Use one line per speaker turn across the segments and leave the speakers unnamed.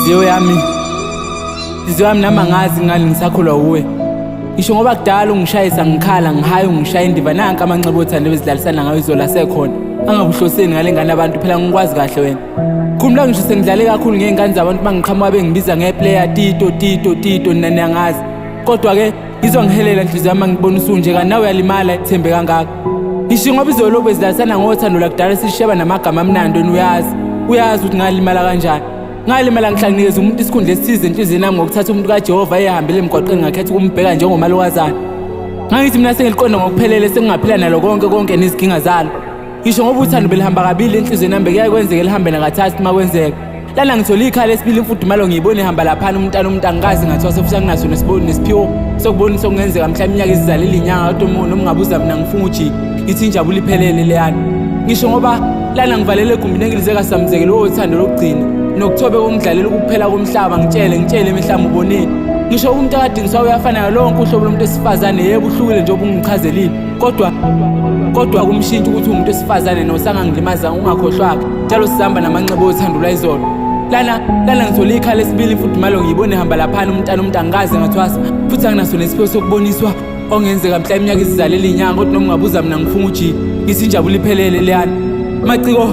Nhliziyo yami, nhliziyo yami nami angazi ngani ngisakholwa wuwe. Ngisho ngoba kudala ungishayisa ngikhala ngihaya ungishaya indiva nanka amanxeba othando bezidlalisana ngayo izolo asekhona. Angabuhloseni ngale ngane abantu phela ngikwazi kahle wena. Khumbula ngisho sengidlale kakhulu ngey'ngane zabantu bangiqhamuka bengibiza ngeplayer Tito Tito Tito nina niyangazi. Kodwa-ke ngizwa ngihelela nhliziyo yami ngibona usunje kanti nawe uyalimala ethembe kangaka. Ngisho ngoba izolo bezidlalisana ngothando lakudala sisheba namagama amnandi wena uyazi. Uyazi ukuthi ngalimala kanjani. Ngalimala ngihlanginikeza umuntu isikhundla esithize enhliziyweni yami ngokuthatha umuntu kaJehova eyehambele emgwaqeni ngakhetha ukumbheka njengomalokazana. Ngangithi mina sengiliqonda ngokuphelele sengingaphila nalo konke konke nezinkinga zalo. Ngisho ngoba uthando belihamba kabili enhliziyweni yami bekuyaye kwenzeke lihambe nakathathu uma kwenzeka. Lana ngithola ikhala esibili imfudumalo ngiyibona ihamba laphana umntana umuntu angikaze ngathwasa futhi anginaso nesiphiwo sokubonisa okungenzeka mhla iminyaka isizalela inyanga kodwa noma ungabuza mina ngifunga ujiki ngithi injabulo iphelele leyana. Ngisho ngoba lana ngivalele egumbini engilize kasamzekelo wothando lokugcina nokuthobeka okungidlalela ukuphela komhlaba ngitshele ngitshele mihlama uboneni. Ngisho umuntu akadingiswa uyafana lonke uhlobo lomuntu wesifazane yebo uhlukile njengoba ungichazelile kodwa kodwa kumshintsha ukuthi umuntu wesifazane nosangangilimaza ungakhohlwaka njalo sihamba namanxeba othando lwayizolo lana lana ngithola ikhala esibili imfudumalo ngiyibone ihamba laphana umntana umuntu angikaze ngathwasa futhi anginaso nesiphiwo sokuboniswa ongenzeka mhla iminyaka isizalela inyanga kodwa noma ungabuza mina ngifunga uji ngithi injabulo iphelele leyana maciko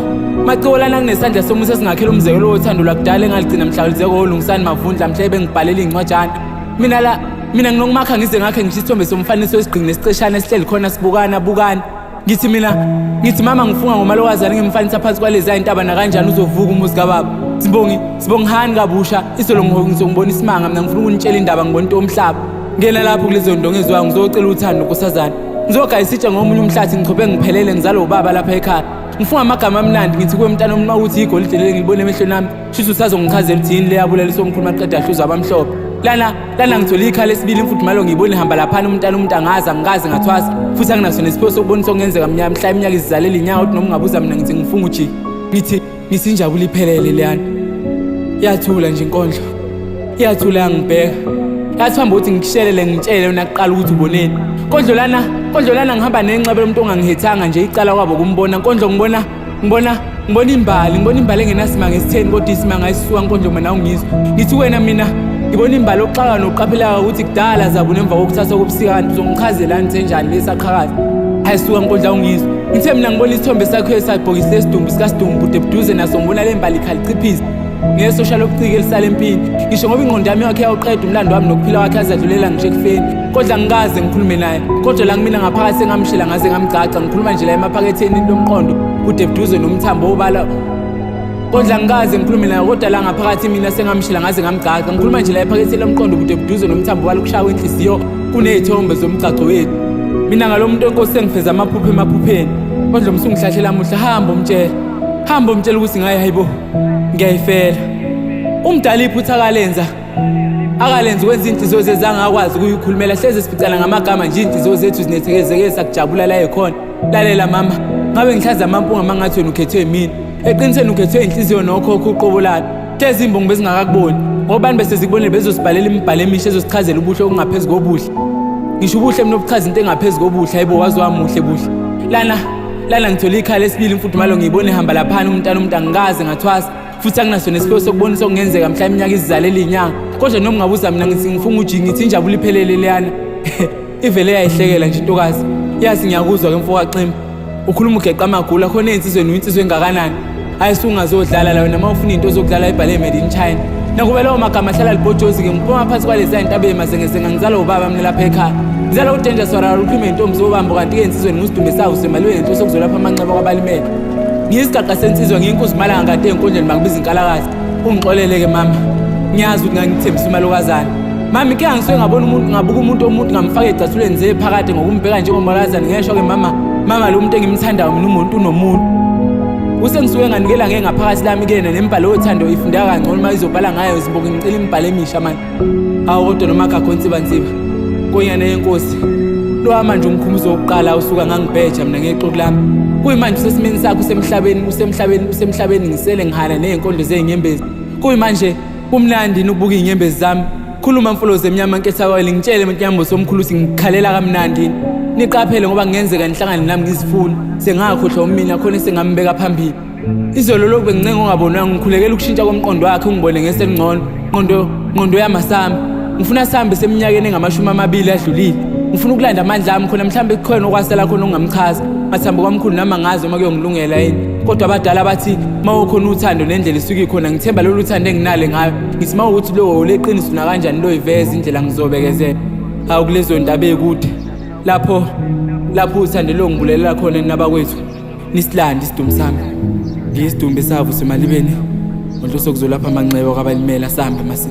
maciko lana kunesandla somusa esingakhela umzekelo wothando lwakudala engaligcina mhla lizeko olungisani mavundla mhla ebengibhalela iy'ncwajana mina la mina nginokumakha ngize ngakhe ngisho isithombe somfaniso esigqingi nesiceshana esihleli khona sibukana bukana ngithi mina ngithi mama ngifunga ngomalokazane ngimfanisa phansi kwalezi intaba nakanjani uzovuka umuzi kababa sibongi sibongihani kabusha izolo ngizongibona isimanga mina ngifuna ukunitshela indaba ngibona into yomhlaba ngena lapho kulezo ndonga eziwayo ngizocela uthando nkosazana ngizogaya isitsha ngomunye umhlathi ngichophe ngiphelele ngizalwe ubaba lapha ekhaya ngifunga amagama amnandi ngithi kuwe mntana uma uthi igolide leli ngilibone emehlweni ami shuthi usazongichazela ukuthi yini leyabulala isomkhulu maqeda ahluzwa abamhlophe lana lana ngithola ikhala esibili imfudumalo ngiyibona ihamba laphana umntana umuntu angazi angikaze ngathwasa futhi anginaso nesiphiwo sokubonisa okungenzeka mnyama mhla iminyaka izizalela inyawo ukuthi noma ungabuza mina ngithi ngifunga ujiki ngithi ngithi injabulo iphelele leyana yathula nje inkondlo iyathula yangibheka yathi hamba ukuthi ngikushelele ngitshele wena kuqala ukuthi uboneni nkondlo lana nkondlo lana ngihamba nenxebe lomuntu ongangihethanga nje icala kwabo kumbona nkondlo ngibona ngibona ngibona imbali ngibona imbali engenasimanga esitheni kodwa isimanga esisuka nkondlo mina ungizwa ngithi wena mina ngibona imbali oxaka noqapheleka ukuthi kudala zabuna emva kokuthathwa kobusika kanti uzongichazela nithenjani lesaqhakaza ayisuka nkondla ungizwa ngithe mina ngibona isithombe sakho esabhokisi lesidumbu sikasidumbu bude buduze naso ngibona le mbali ikhalichiphiza ngesosha lobuciko elisala empini ngisho ngoba ingqondo yami yakhe yawuqeda umlando wami nokuphila kwakhe azadlulela ngisho ekufeni kodwa ngikaze ngikhulume naye kodwa la kumina ngaphakathi sengamshela ngaze ngamgcaca ngikhuluma nje la emaphaketheni lomqondo kude buduze nomthambo obala kodwa ngikaze ngikhulume naye kodwa la ngaphakathi mina sengamshela ngaze ngamgcaca ngikhuluma nje la ephaketheni lomqondo kude buduze nomthambo obala ukushaya kwenhliziyo kuney'thombe zomgcagco wethu mina ngalo muntu enkosi sengifeza amaphupho emaphupheni kodwa msungihlahlela muhle hamba umtshela hamba umtshela ukuthi ngaye hayibo ngiyayifela umdala iphutha akalenza akalenza ukwenza iy'nhliziyo zethu zangakwazi ukuyikhulumela hleze siphicana ngamagama nje iy'nhliziyo zethu zinethekezeke sakujabula la ekhona lalela mama ngabe ngihlaza amampunga uma ngathi wena ukhethwe yimina eqinisweni ukhethwe inhliziyo nokhokho uqobo lalo hlezi imbongi bezingakakuboni ngoba abantu bese zikubonile bezosibhalela imibhalo emisha ezosichazela ubuhle okungaphezu kobuhle ngisho ubuhle mina obuchaza into engaphezu kobuhle hayibo waze wamuhle buhle lana lana ngithola ikhala esibili imfudumalo ngiyibona ihamba laphana umntana umuntu angikaze ngathwasa futhi anginaso nesiphiwo sokubonisa okungenzeka mhla iminyaka isizalela inyanga kodwa noma ungabuza mina ngithi ngifunga ujiki ngithi injabulo iphelele leyana ivele yayihlekela nje intokazi yazi ngiyakuzwa ke mfokaximba ukhuluma ugeqa amagula khona ey'nsizweni uyinsizwa engakanani hayi sungazodlala la wena uma ufuna into ozokudlala ibhale made in China nakuba lawo magama ahlala libhojozi-ke ngiphuma phansi kwalezi ntaba emazengezenga ngizalwa ubaba mina lapha ekhaya ngizalwa udanger swarara uqhume intombi zobambo kanti-ke ensizweni ngusidumbe sawo semaliwe nenhloso okuzolapha amanxeba kwabalimele ngiyisigaqa sensizwa ngiyinkuzimalanga kanti ey'nkundleni bangibiza inkalakazi ungixolele-ke mama ngiyazi ukuthi ngangithembisa umalokazana mama inkinga ngisuke ngabona umuntu ngabuka umuntu omuntu ngamfaka ecathulweni zephakade ngokumbheka njengomalokazane ngesho-ke mama mama lo muntu engimthandayo mina umuntu unomuntu usengisuke nganikela ngeke ngaphakathi lami kuyena nemibhalo yothando ifundeka kangcono uma izobhala ngayo izibuke ngicela imibhalo emisha manje awu kodwa noma gago nsibansiba nkonyana yenkosi lo manje ungikhumbuzo wokuqala usuka ngangibheja mina ngexoku lami kuyimanje usesimeni sakho usemhlabeni usemhlabeni usemhlabeni ngisele ngihana nezinkondlo zezinyembezi kuyimanje kumnandi ukubuka izinyembezi zami khuluma mfolozi emnyama nketha ngitshele mnyambo somkhulu ukuthi ngikhalela kamnandi niqaphele ngoba kungenzeka nihlangane nami ngizifuna sengakhohlwa umina khona sengambeka phambili. Izolo lokhu bengincenga ongabonwanga, ngikhulekela ukushintsha komqondo wakhe, ungibone ngeselingcono. Ngqondo, ngqondo yamasami. Ngifuna sihambe seminyakeni engamashumi amabili adlulile. Ngifuna ukulanda amandla ami khona, mhlawumbe kukhona okwasala khona okungamchaza. Mathambo kwamkhulu nami angazi uma kuyongilungela yini. Kodwa abadala bathi uma ukhona uthando nendlela isuke ikhona, ngithemba lolu thando enginale ngayo. Ngithi uma ukuthi lowo uleqiniso nakanjani loyiveza indlela, ngizobekezela. Hawu, kulezo ndaba ey'kude lapho lapho uthando longibulelela khona nabakwethu, nisilande isidumbu sami. Ngiyisidumbu esavusa emalibeni ngonhloso kuzolapha amanxeba kwabalimela. Sihambe masi.